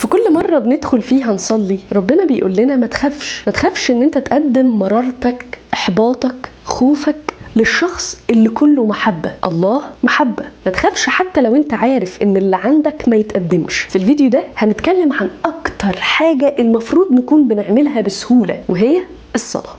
في كل مرة بندخل فيها نصلي ربنا بيقول لنا ما تخافش، ما تخافش ان انت تقدم مرارتك، احباطك، خوفك للشخص اللي كله محبة. الله محبة، ما تخافش حتى لو انت عارف ان اللي عندك ما يتقدمش. في الفيديو ده هنتكلم عن اكتر حاجة المفروض نكون بنعملها بسهولة، وهي الصلاة.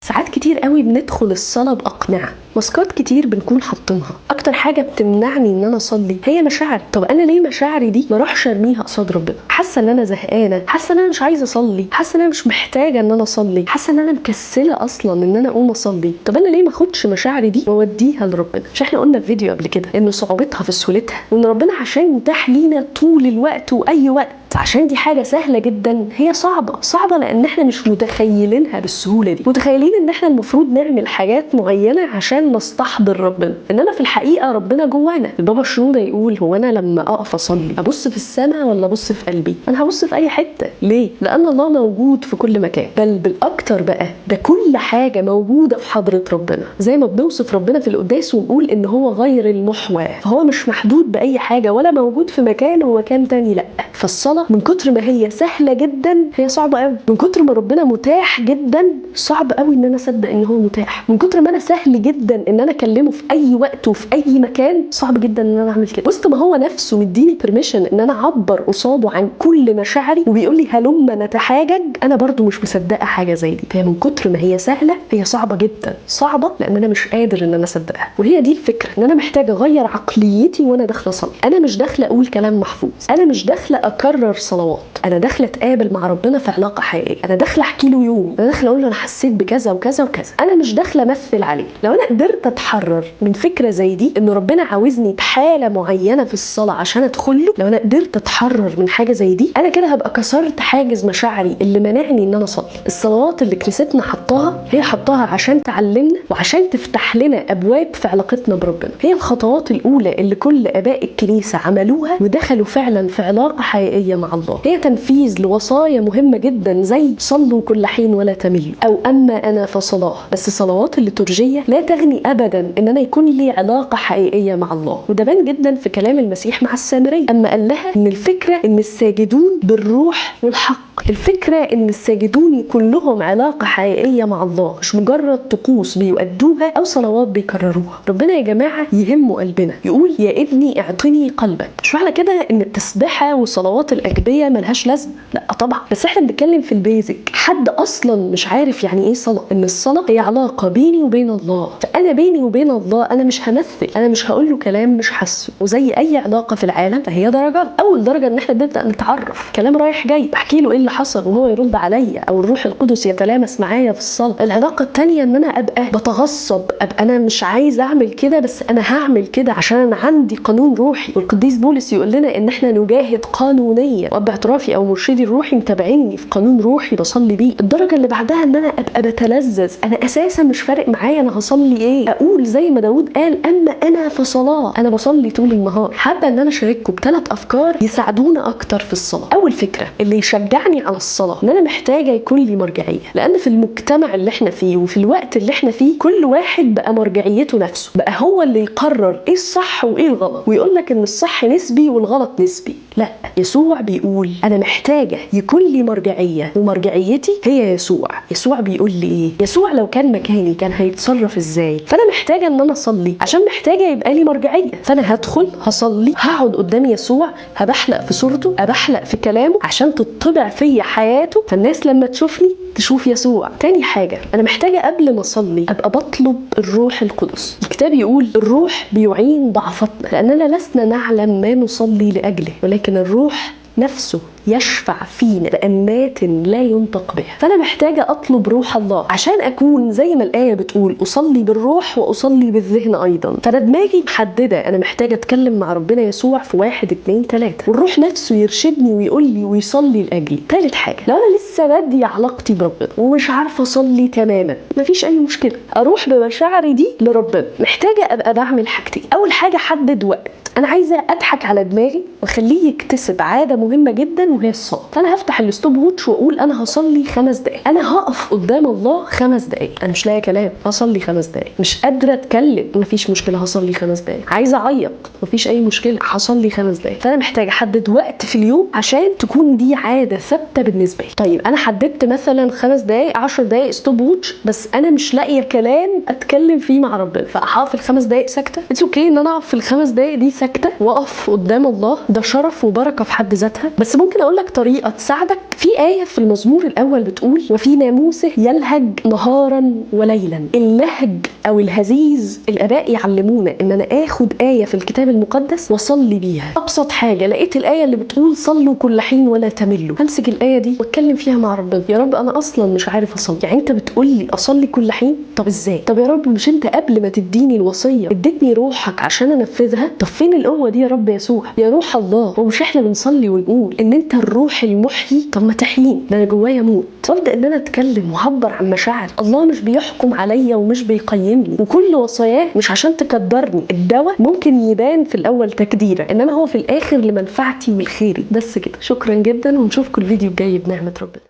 ساعات كتير قوي بندخل الصلاة بأقنعة، ماسكات كتير بنكون حاطينها. اكتر حاجة بتمنعني ان انا اصلي هي مشاعري. طب انا ليه مشاعري دي ما اروحش ارميها قصاد ربنا؟ حاسة ان انا زهقانة، حاسة ان انا مش عايزة اصلي، حاسة ان انا مش محتاجة ان انا اصلي، حاسة ان انا مكسلة اصلا ان انا اقوم اصلي. طب انا ليه ما اخدش مشاعري دي واوديها لربنا؟ مش احنا قلنا في فيديو قبل كده ان صعوبتها في سهولتها، وان ربنا عشان متاح لينا طول الوقت واي وقت، عشان دي حاجة سهلة جدا هي صعبة. صعبة لان احنا مش متخيلينها بالسهولة دي، متخيلين ان احنا المفروض نعمل حاجات معينة عشان نستحضر ربنا، انما في الحقيقة ربنا جوانا. البابا شنودة يقول هو انا لما اقف اصلي ابص في السماء ولا ابص في قلبي؟ انا هبص في اي حتة. ليه؟ لان الله موجود في كل مكان، بل بالاكتر بقى ده كل حاجة موجودة في حضرة ربنا. زي ما بنوصف ربنا في القداس ونقول ان هو غير المحوى، فهو مش محدود باي حاجة ولا موجود في مكان ومكان تاني، لا. فالصلاة من كتر ما هي سهلة جدا هي صعبة قوي، من كتر ما ربنا متاح جدا صعب قوي ان انا اصدق ان هو متاح، من كتر ما انا سهل جدا ان انا اكلمه في اي وقت وفي اي مكان صعب جدا ان انا اعمل كده. وسط ما هو نفسه مديني permission ان انا اعبر قصاده عن كل مشاعري وبيقول لي هلم نتحاجج، انا برضو مش مصدقه حاجة زي دي. فهي من كتر ما هي سهلة هي صعبة جدا، صعبة لان انا مش قادر ان انا اصدقها. وهي دي الفكرة، ان انا محتاجه اغير عقليتي وانا داخله اصلي. انا مش داخله اقول كلام محفوظ، انا مش داخله اكرر صلوات، انا داخله اتقابل مع ربنا في علاقة حقيقية، انا داخله احكي له يوم، انا داخله اقول له انا حسيت بكذا وكذا وكذا، انا مش داخله امثل عليه. لو انا قدرت اتحرر من فكرة زي دي ان ربنا عاوزني بحاله معينة في الصلاة عشان ادخل له، لو انا قدرت اتحرر من حاجة زي دي انا كده هبقى كسرت حاجز مشاعري اللي منعني ان انا اصلي. الصلوات اللي كنيستنا حطاها هي حطاها عشان تعلمنا وعشان تفتح لنا ابواب في علاقتنا بربنا. هي الخطوات الاولى اللي كل اباء الكنيسة عملوها ودخلوا فعلا في علاقة حقيقية مع الله. هي تنفيذ لوصايا مهمة جدا زي صلوا كل حين ولا تملوا، او اما انا فصلاة. بس الصلوات الليتورجيه لا تغني ابدا ان انا يكون لي علاقة حقيقية مع الله. وده بان جدا في كلام المسيح مع السامرية اما قال لها ان الفكرة ان الساجدون بالروح والحق، الفكرة ان الساجدون يكون لهم علاقة حقيقية مع الله، مش مجرد طقوس بيؤدوها او صلوات بيكرروها. ربنا يا جماعة يهمه قلبنا، يقول يا ابني اعطني قلبك. مش معنى كده ان التسبيحة وصلوات الاجبيه ملهاش لازمه، لا طبعا، بس احنا بنتكلم في ال basic. حد اصلا مش عارف يعني ايه صلاة، ان الصلاة هي علاقة بيني وبين الله، فانا بيني وبين الله انا مش همثل، انا مش هقول له كلام مش حاسه. وزي اي علاقة في العالم فهي درجات. اول درجه ان احنا بنبدا نتعرف، كلام رايح جاي، بحكي له ايه اللي حصل وهو يرد عليا، او الروح القدس يتلامس معايا في الصلاة. العلاقة الثانية ان انا ابقى بتغصب، ابقى انا مش عايز اعمل كده بس انا هعمل كده عشان انا عندي قانون روحي. والقديس بولس يقول لنا ان احنا نجاهد قانونيا، واب اعترافي او مرشدي الروحي متابعيني في قانون روحي بصلي بيه. الدرجة اللي بعدها ان انا ابقى بتلذذ، انا اساسا مش فارق معايا انا هصلي ايه، اقول زي ما داود قال اما انا فصلاة، انا بصلي طول النهار. حابة ان انا اشارككم بثلاث افكار يساعدونا اكتر في الصلاة. اول فكرة اللي يشجعني على الصلاة ان انا محتاجه يكون لي مرجعية، لان في المجتمع اللي احنا فيه وفي الوقت اللي احنا فيه كل واحد بقى مرجعيته نفسه، بقى هو اللي يقرر ايه الصح وايه الغلط، ويقول لك ان الصح نسبي والغلط نسبي. لا، يسوع بيقول انا محتاجه يكون لي مرجعية، ومرجعيتي هي يسوع. يسوع بيقول لي ايه؟ يسوع لو كان مكاني كان هيتصرف ازاي؟ فانا محتاجه ان انا اصلي عشان محتاجه يبقى لي مرجعية. فانا هدخل هصلي، هقعد قدام يسوع، هبحلق في صورته، ابحلق في كلامه عشان تطبع فيا حياته، فالناس لما تشوفني تشوف يسوع. تاني حاجة انا محتاجه قبل ما اصلي ابقى بطلب الروح القدس. الكتاب يقول الروح بيعين ضعفتنا، لاننا لسنا نعلم ما نصلي لاجله، ولكن الروح نفسه يشفع فينا بأنات لا ينطق بها. فأنا محتاجة أطلب روح الله عشان أكون زي ما الآية بتقول أصلي بالروح وأصلي بالذهن أيضا. فأنا دماغي محددة، أنا محتاجة أتكلم مع ربنا يسوع في 1 2 3، والروح نفسه يرشدني ويقول لي ويصلي لأجلي. ثالث حاجة، لو أنا لسه بادية علاقتي بربنا ومش عارفة أصلي تماما، مفيش أي مشكلة، أروح بمشاعري دي لربنا. محتاجة أبقى بعمل حاجتين. أول حاجة حدد وقت، أنا عايزة أضحك على دماغي وأخليه يكتسب عادة مهمة جدا وهي الصلاة. فانا هفتح ال stopwatch واقول انا هصلي 5 دقائق، انا هقف قدام الله 5 دقائق، انا مش لاقيه كلام، هصلي 5 دقائق، مش قادرة اتكلم، مفيش مشكلة هصلي 5 دقائق، عايزه اعيط، مفيش اي مشكلة هصلي 5 دقائق. فانا محتاجه احدد وقت في اليوم عشان تكون دي عادة ثابتة بالنسبة لي. طيب انا حددت مثلا 5 دقائق 10 دقائق stopwatch، بس انا مش لاقيه كلام اتكلم فيه مع ربنا، فهقف ال5 دقائق ساكته. it's okay ان انا اقف في ال5 دقائق دي ساكته واقف قدام الله، ده شرف وبركة في حد ذاتها. بس ممكن اقول لك طريقه تساعدك. في ايه في المزمور الاول بتقول وفي ناموسه يلهج نهارا وليلا. اللهج او الهزيز، الاباء يعلمونا ان انا اخد ايه في الكتاب المقدس واصلي بيها. ابسط حاجة، لقيت الايه اللي بتقول صلوا كل حين ولا تملوا، همسك الايه دي واتكلم فيها مع ربنا. يا رب انا اصلا مش عارف اصلي، يعني انت بتقول لي اصلي كل حين، طب ازاي؟ طب يا رب مش انت قبل ما تديني الوصية اديتني روحك عشان انفذها؟ طب فين القوة دي يا رب يسوع؟ يا روح الله، هو مش احنا بنصلي ونقول ان انت الروح المحيي؟ طب ما تحييني، ده انا جوايا موت. وابدا ان انا اتكلم واعبر عن مشاعري. الله مش بيحكم عليا ومش بيقيمني، وكل وصاياه مش عشان تكدرني. الدواء ممكن يبان في الاول تكديره، انما هو في الاخر لمنفعتي ولخيري. بس كده، شكرا جدا، ونشوفكم الفيديو الجاي بنعمه ربنا.